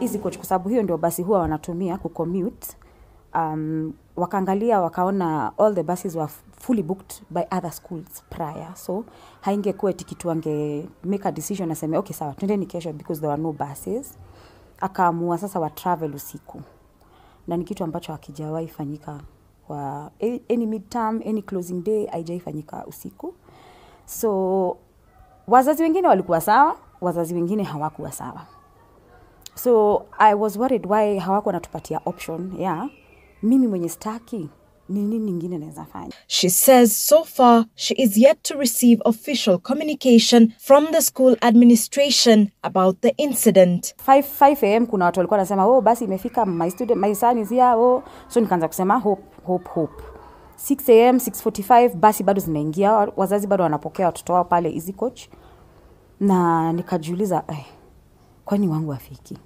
Easy Coach, kwa sababu hiyo ndio basi huwa wanatumia kucommute. Wakaangalia wakaona all the buses were fully booked by other schools prior, so haingekuwa eti kitu ange make a decision aseme okay sawa twendeni kesho, because there were no buses. Akaamua sasa wa travel usiku, na ni kitu ambacho hakijawahi fanyika kwa any midterm, any closing day, haijawahi usiku. So wazazi wengine walikuwa sawa, wazazi wengine hawakuwa sawa. So I was worried why hawakuwa wanatupatia option ya mimi mwenye staki ni nini nyingine naweza fanya. She says so far she is yet to receive official communication from the school administration about the incident. 5 a.m. kuna watu walikuwa wanasema, "Oh, basi imefika, my student, my son is here." Oh, so nikaanza kusema hope, hope, hope. 6 a.m., 6:45, basi bado zinaingia, wazazi bado wanapokea watoto wao pale Easy Coach, na nikajiuliza, eh, kwani wangu hafiki?